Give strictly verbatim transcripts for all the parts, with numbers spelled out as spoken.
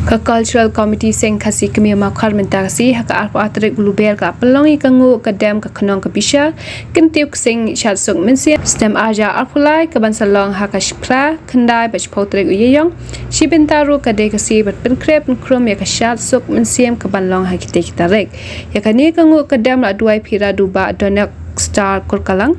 Ka Cultural Committee Seng Khasi Kmie Mawkhar mynta ka sngi ha ka arphew ar tarik u Lber ka la pynlong ïa ka nguh ka dem ka khnong ka bishar kyntiew ksing shad suk mynsiem snem arhajar arphew lai kaban sa long ha ka phra, khyndai bad shiphew tarik u Ïaïong. Shi bynta ruh ka dei ka sngi ban pynkhreh pynkhrum ïa ka shad suk mynsiem kaban long ha kitei ki tarik. Ïa kane ka nguh ka dem la duwai phi ïa u Bah Donek Star Kurkalang,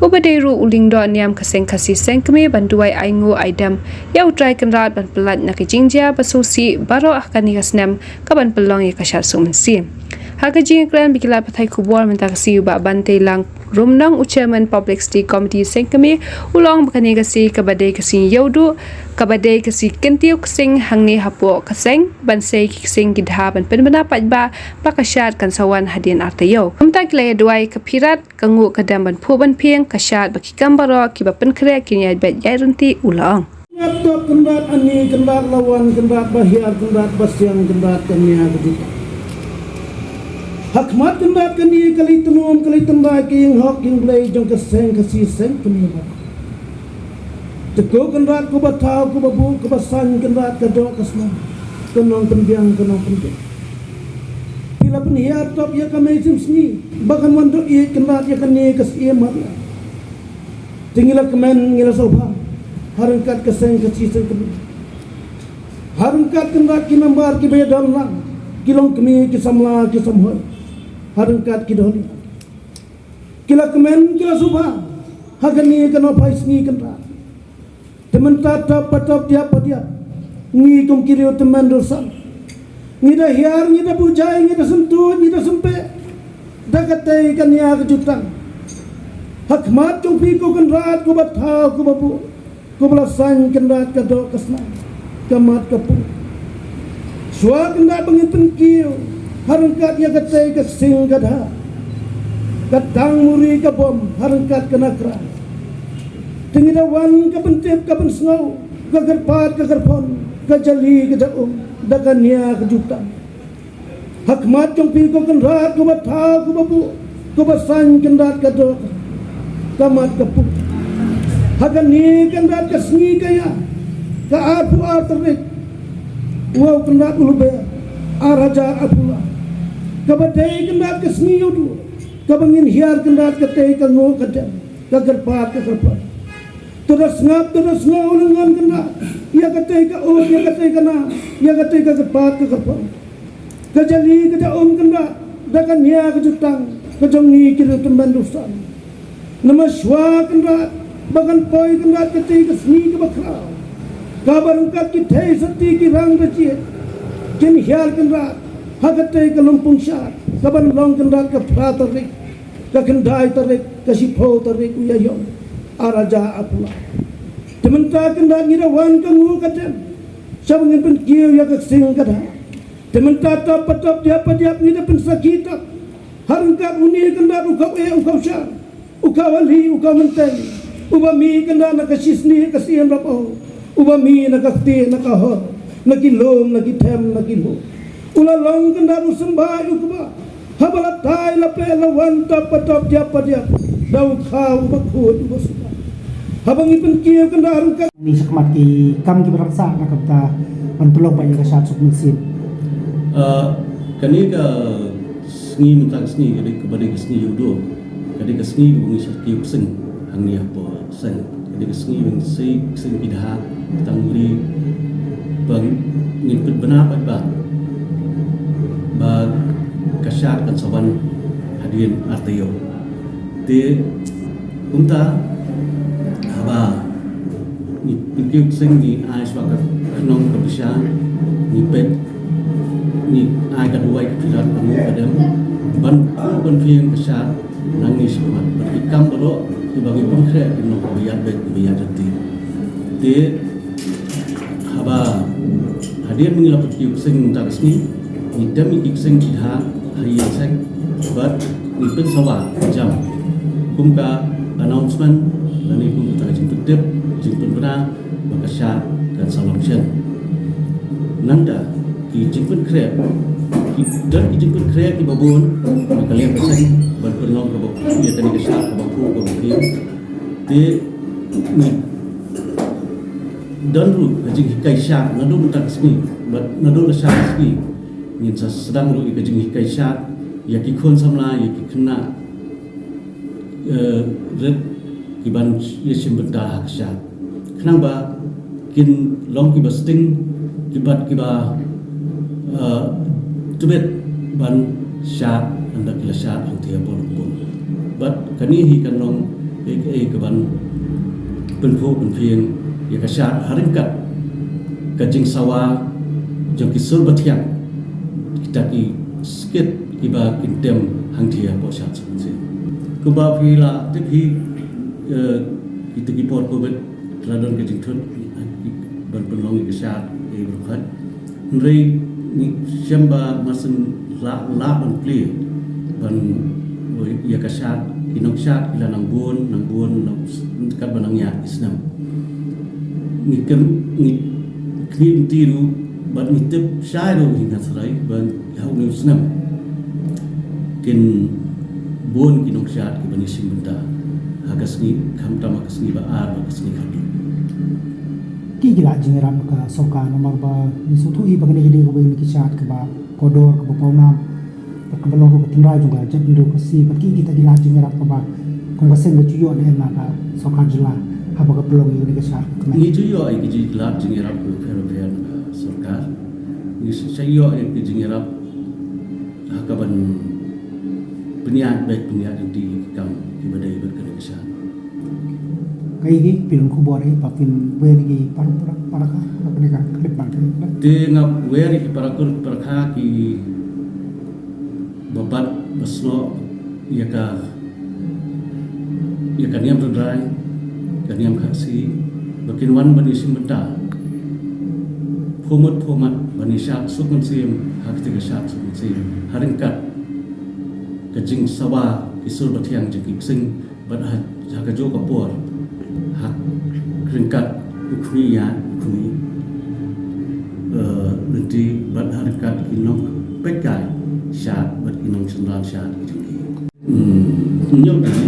uba dei ruh u lyngdoh niam ka Seng Khasi Seng Kmie, ban duwai ai nguh ai dem ïa U Trai Kynrad ban pyllait na ka jingjia ba sngewsih baroh ha kane ka snem kaban pynlong ïa ka shad suk mynsiem. Ha ka jingïakren bad ki lad pathai khubor mynta ka sngi, u Bah Banteilang Rumnong, u Chairman Publicity Committee Seng Kmie, u la ong ba kane ka sngi kaba dei ka sngi Ïewduh, kaba dei ka sngi kyntiew ksing hangne hapoh ka seng, ban sei ki ksing ki dha ban pynbna paidbah ba ka shad kan sa wan hadien ar taïew. Kumta ki la ïa duwai ka phirat ka nguh ka dem ban phuh ban phieng ka shad bad ki kam baroh kiba pynkhreh kin ïaid beit ïaid ryntih, u la ong. Kynrad, Kynrad, ani Kynrad la wan, Kynrad ba hiar, Kynrad ba siang, Kynrad ka nia ka jutang. Ha khmat Kynrad kane ka leit tnum ka leit tyndai ka ïing hok ïing Blei jong ka Seng Khasi Seng Kmie ba. Te ko Kynrad ko ba thaw ko ba buh ko ba saiñ, Kynrad ka doh ka snam, ka nongpynbiang ka nongpynbiang. Phi la pynhiar top ïa ka mynsiem sngi ba kan wan doh ïeit, Kynrad, ïa kane ka syiem mariang. Te ngi la kmen ngi la sngewbha ha ryngkat ka Seng Khasi Seng Kmie, ha ryngkat Kynrad ki member kiba ïadon lang, ki longkmie ki samla ki samhoi, ha ryngkat ki dohnud. Ki la kmen ki la sngewbha ha kane ka nongphai sngi Kynrad. Te mynta top ba top, diap ba diap, ngi kum ki riew tymmen riew san, ngi da hiar, ngi da bujai, ngi da syntuid, ngi da sympe da katei ka nia ka jutang. Ha khmat jong phi ko Kynrad ko ba thaw ko ba buh ko ba la saiñ, Kynrad ka doh ka snam, ka mat ka pung. Shuwa Kynrad ba ngin pynkiew ha ryngkat ïa katei ka ksing ka dha, ka tang muri ka bom ha ryngkat ka nakra, te ngi da wan ka pyntip ka pynsngew, ka kyrpad ka kyrphon, ka jali ka jaum da ka nia ka jutang. Ha khmat jong phi ko Kynrad ko ba thaw ko ba buh ko ba saiñ, Kynrad ka doh ka mat ka pung. Ha kane Kynrad ka sngi ka ïa ka arphew ar tarik u Kynrad u Lber arhajar arphew lai, kaba dei Kynrad ka sngi Ïewduh, kaba ngin hiar Kynrad katei ka nguh ka dem, ka kyrpad ka kyrphon. To da sngap, to da sngew lyngngoh Kynrad ïa katei ka ud, ïa katei ka nam, ïa katei ka kyrpad ka kyrphon, ka jali ka jaum Kynrad da ka nia ka jutang ka jong ngi ki riew tymmen riew san. Namar shuwa Kynrad ba kan poi Kynrad katei ka sngi kaba khraw, kaba ryngkat ki thei syrti ki rang da jied kin hiar Kynrad ha katei ka lympung shad kaban long Kynrad ka phra tarik, ka khyndai tarik, ka shiphew tarik u Ïaïong arhajar arphew lai. Te mynta Kynrad ngi da wan ka nguh ka dem shaba ngin pynkiew ïa ka ksing ka dha. Te mynta top ba top, diap ba diap, ngi da pynsakhi top ha ryngkat une Kynrad u khaw eh u khaw shar, u khaw hali u khaw mynteng, uba mih Kynrad na ka shisneiñ ka siem Rabaw, uba mih na ka ktieh na ka hor, na ki lum na ki them na ki lum. U la long Kynrad u symbai u kba, haba la tai la peh la wan top ba top, diap ba diap, da u khaw uba khuid uba suba. Haba ngi pynkiew Kynrad ryngkat. Ni shakhmat ki kam kiba dang sah na ka bynta ban pynlong ba ïa ka shad suk mynsiem. Ah, kane ka sngi mynta ka sngi ka dei kaba dei ka sngi Ïewduh, ka dei ka sngi kaba ngi shad kiew ksing hangne hapoh seng, ka dei ka sngi ba ngi sei ksing ki dha, tang muri ba ngin pynbna paidbah ba ka shad kan sa wan hadien ar taïew. Te kumta haba ngi pynkiew ksing ngi ai shuwa ka khnong ka bishar, ngi peit, ngi ai ka duwai ka phirat ka nguh ka dem ban pynphieng ka shad nangne shakhmat bad ki kam baroh kiba ngi pynkhreh kin long kaba ïaid beit kaba ïaid ryntih. Te haba hadien ba ngi la pynkiew ksing mynta ka sngi, ngi dem ïa ki ksing ki dha ha ïing seng bad ngi pynsawa jam kum ka announcement lane kum ka jingpyntip, jingpynbna ba ka shad kan sa long shen. Nangta ki jingpynkhreh, ki don ki jingpynkhreh kiba bun na ka liang ka seng ban pynlong kaba ïa kane ka shad kaba khuid kaba khuid. Te ngi don ruh ka jinghikai shad naduh mynta ka sngi. Naduh la shad sngi ngin sa sdang ruh ïa ka jinghikai shad ïa ki khun samla, ïa ki khynnah, eh, rit ki ban ïa shim bynta ha ka shad. Khnang ba kin long kiba sting, kiba, kiba, eh, tbit ban shad, ynda ki la shad hangtei hapoh lympung. Bad kane hi kan long kaei kaei kaban pynphuh pynphieng ïa ka shad ha ryngkat ka jingsawa jong ki sur bathiang, kita ki skit kiba kin tem hangtei hapoh shad Suk Mynsiem. Kumba phi la tip hi, eh, kita ki por Covid la don ka jingthut ban pynlong ïa ka shad ïa ki briew. Hynrei ngi shem ba mar shen la, la ban plie ban, ïa ka shad, ki nongshad ki la nang bun, nang bun, nang, katba nang ïaid ki snem. Ngi kem, ngi khmih lynti ruh bad ngi tip shai ruh hi nga srai ba ha une u snem kin bun ki nongshad kiban ïa shim bynta ha ka sngi, khamtam ha ka sngi ba ar bad ka sngi khatduh. Ki, ki la jingïarap ka sorkar namar ba ngi sngewthuh hi ba kane ka dei kawei na ki shad kaba kordor, kaba pawnam, bad kaba long ruh ka tynrai jong ka jaitbynriew Khasi, bad ki, kita ki lad jingïarap kaba kum ka seng ka ju ïoh ne em na ka sorkar jylla haba ka pynlong ïa kane ka shad ka kmen? Ngi ju ïoh ïa ki lad jingïarap kiba pher bapher na ka sorkar. Ngi sa ïoh ïa ki jingïarap ha kaban pynïaid beit pynïaid lynti ïa ki kam kiba dei bad kane ka shad. Kaei, phi don khubor ei ba phin wer ïa ki para, para, para kha, para kane ka clip ban ka. Te nga wer ïa ki para kur para kha kiba bat ba snoh ïa ka, ïa ka niam tynrai, ka niam Khasi, ba kin wan ban ïa shim bynta. Phuh mut phuh mat ban ïa shad Suk Mynsiem ha kata ka shad Suk Mynsiem ha ryngkat ka jingsawa ki sur bathiang jong ki ksing. Bad ha, ha kajuh ka por, ha ryngkat u khmih ïaid u khmih, eh, lynti, bad ha ryngkat ki nongpeitkai shad bad ki nongshynrang shad ki jong ki. Hmm, ñiuh ki,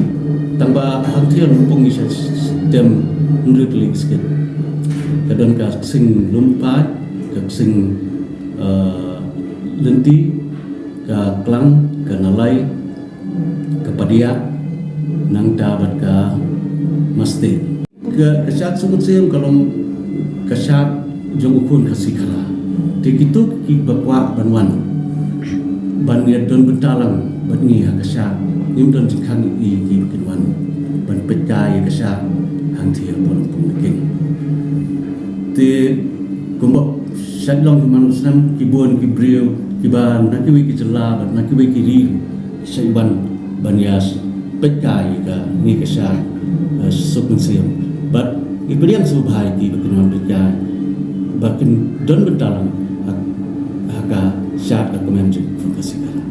tang ba hangtei lympung ngi sa tem hynriew tylli ki skit. Ka don ka ksing lum paid, ka ksing, eh, lynti, ka klang, ka nalai, ka padiah, nangta bad ka mastet. Ka, ka shad Suk Mynsiem ka long ka shad jong u khun Khasi Khara. Te kito kiba kwah ban wan ban ïa don bynta lang bad ngi ha ka shad, ngim don jingkhang ïa ki ba kin wan ban peitkai ïa ka shad hangtei hapoh lympung na king. Te kumba shait long hi man u snem, ki bun ki briew kiba na kiwei ki jylla bad na kiwei ki ri shait wan ban ïa peitkai ïa kane ka shad, eh, Suk Mynsiem. Bad ngi pdiang sngewbha ïa ki ba kin wan peitkai ba kin don bynta lang ha, ha ka shad ka kmen jong u khun Khasi Khara.